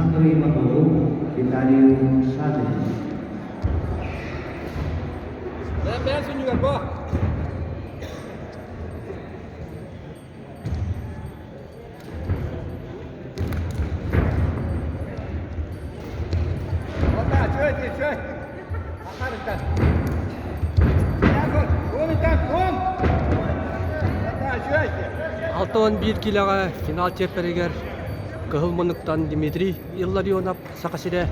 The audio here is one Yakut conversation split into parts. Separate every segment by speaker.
Speaker 1: Александру Иванову, Виталию Шадрину.
Speaker 2: 61 киилэҕэ финал чиэппэригэр кыһыл муннуктан Дмитрий Илларионов Саха сирэ,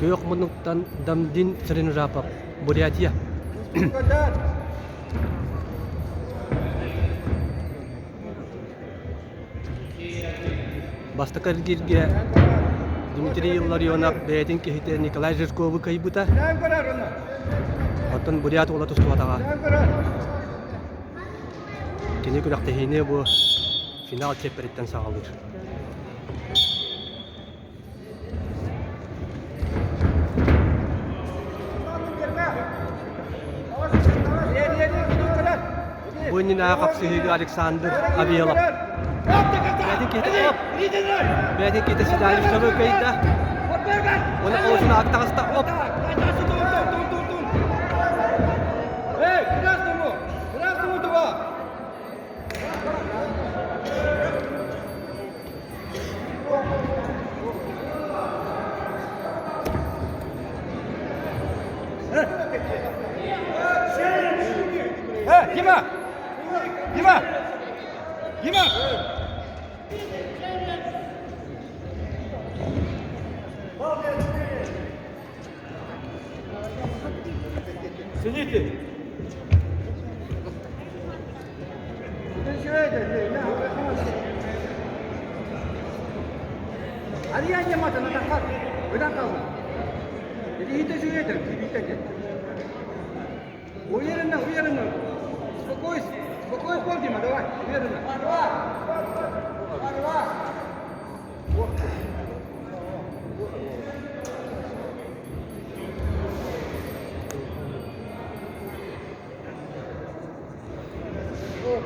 Speaker 2: күөх муннуктан Дамдин Цыренжапов Бурятия. Бастакы эргииргэ Дмитрий Илларионов бэйэтин киһитэ Николай Жирковы кыайбыта. Оттон Бурят уола тустубатаҕа. Кини күрэхтэһиини бу финал чиэппэриттэн саҕалыыр. Бу иннинээҕи хапсыһыыга Александр Авелов бэйэтин киһитэ оп бэйэтин киһитэ Седалищевы кыайда уонна олусун ааты таҕыста оп
Speaker 3: Эй, красному! Красному два! Э, Дима! Дима! Дима! Сидите! Уверенно, уверенно. Успокойся. Успокойся, Дима, давай. Уверенно.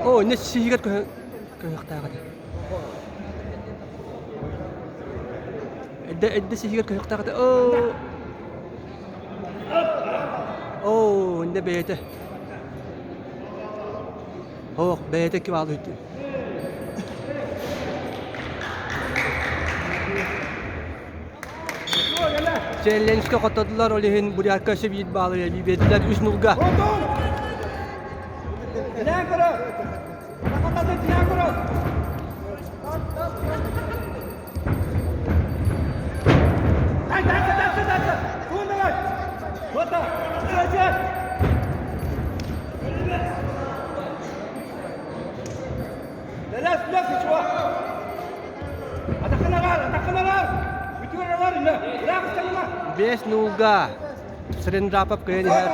Speaker 2: Оо, иннэ сиһигэр көһүөхтээх этэ. Эдде эдде сиһигэр көһүөхтээх этэ. Оо. Оо, иннэ бэйэтэ. Ох, бэйэтэ ким аалыйды. Челленджка хотодулар, ол иһин Бурятка өссө биир баалы биэрдилэр үс нулга. Бес нулга Срендрапов кыайан иһэр.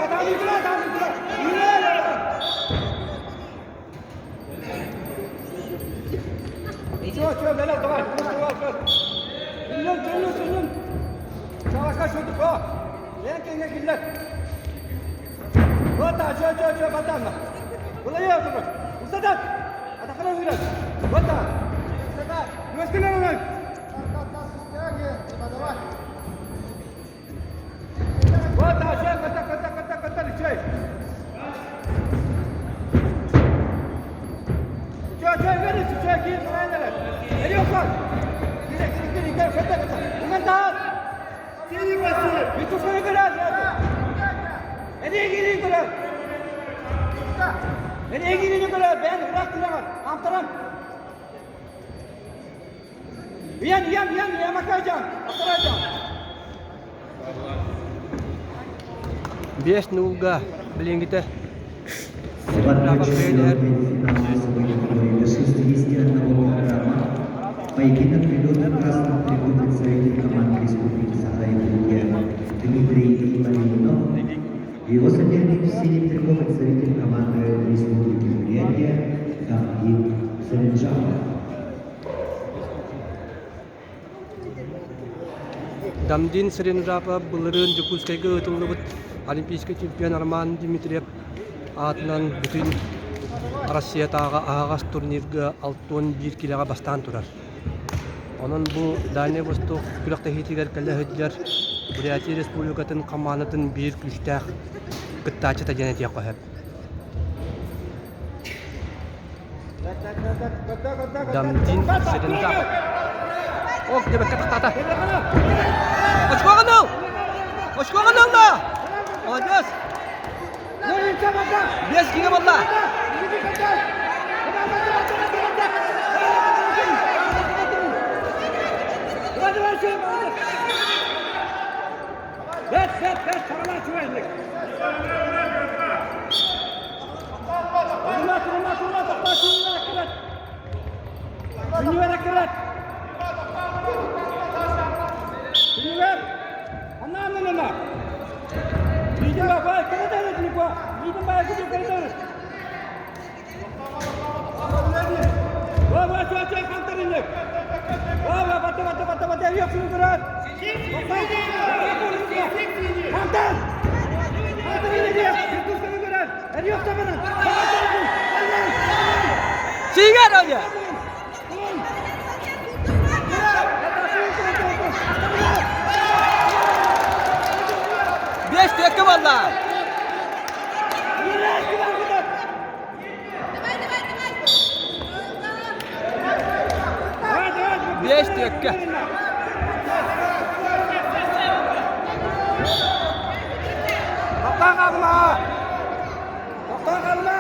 Speaker 2: Биэс нуулга билиҥҥитэ Срендрапов кыайан иһэр.
Speaker 1: Поединок ведет красным трико представитель команды Республики Саха-Якутия Дмитрий Илларионов. Его соперник в синем трико представитель команды Республики Бурятия Давид Саринжапов.
Speaker 2: Дамдин Сренжапов былырыын Дьокуускайга ыытыллыбыт Олимпийскай чемпион Роман Дмитриев аатынан бүтүн Россиятааҕы аһаҕас турнирга 61 киилэҕэ бастаан турар. Онон бу Дальнай Восток күрэхтэһиитигэр кэлэ сылдьар Бурятия Республикатын хамаандатын биир күүстээх кыттааччыта диэн этиэххэ сөп. Дамдин Седендапов. Ох, диэбэккэ тахтаата. Очкоҕын ыл! Очкоҕын ылла! Молодец! Биэс киһи буолла! Сиигэр Оля! Биэс түөккэ буолла! Биэс түөккэ.
Speaker 3: Тоқтаа қалма! Тоқтаа қалма!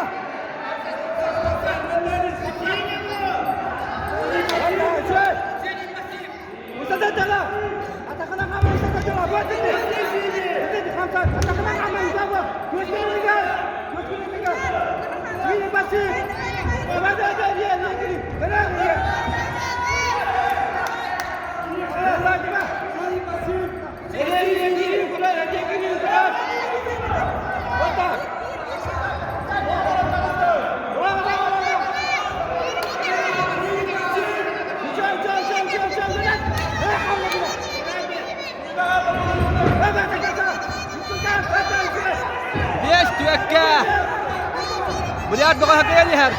Speaker 2: Биэс түөккэ! Бурят бөҕө кыайан иһэр.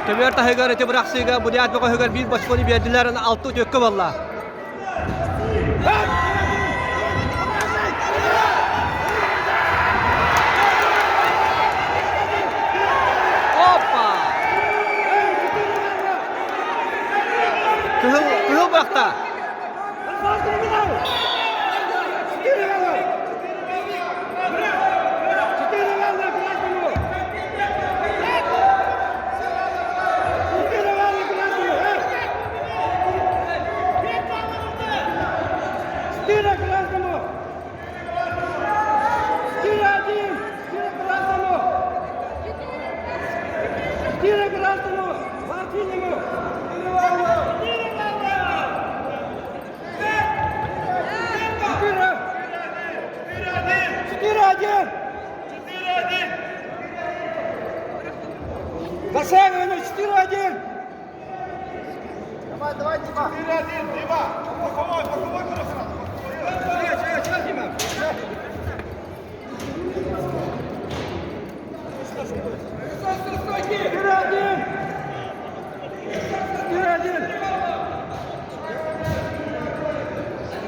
Speaker 2: Көмөр таһыгар ити бырахсыыга Бурят бөҕөһүгэр биир бочкону биэрдилэр алты үтүөккэ буолла. Опа! Кыһыл, кыһыл бырахта.
Speaker 3: Зашагивание 4-1! Давай, давай, Дима! 4-1, Дима! Боковой, боковой сразу! Дима! 4-1! 4-1!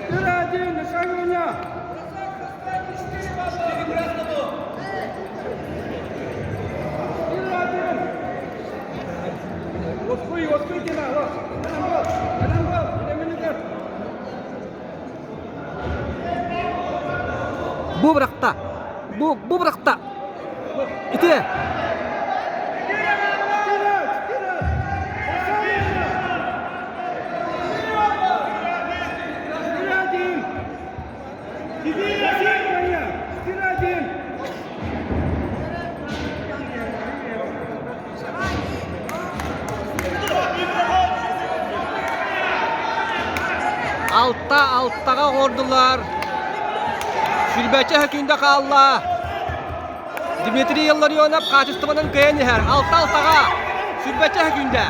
Speaker 3: 4-1! Нашагивание! 4-1! Оскуй, оскуй, Дима! Анам бол! Анам бол!
Speaker 2: Бу бырахта! Бу, бу бырахта! Ити! Алта алтаҕа оҥордулар. Сүүрбэччэ сөкүүндэ хаалла. Дмитрий Илларионов хаачыстыбанан кыайан иһэр. Алта алтаҕа. Сүүрбэччэ сөкүүндэ.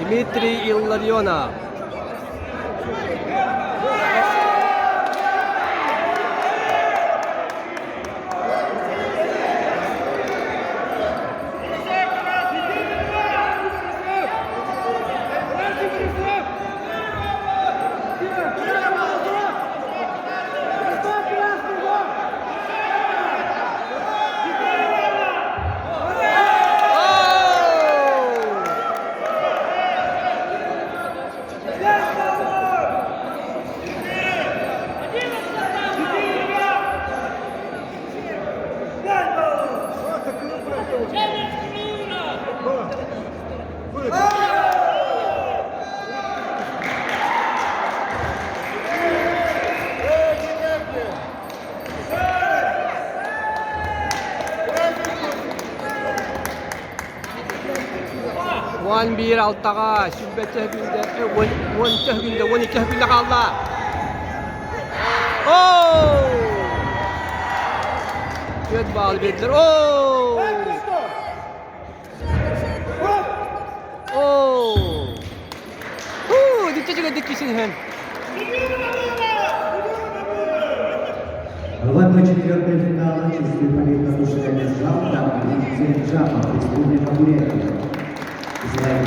Speaker 2: Дмитрий Илларионов. Уон биир алтаҕа, сүүрбэччэ күндэ, уонча күндэ, 12 күндэ хаалла. Оо! Түөрт баал биэрдилэр. Оо! Оо! Уу, дикки үчүгэйдик кисиһэн.
Speaker 1: В 1/4 финала чистую победу одержал Дамир Джапов, Республика Бурятия. Желаем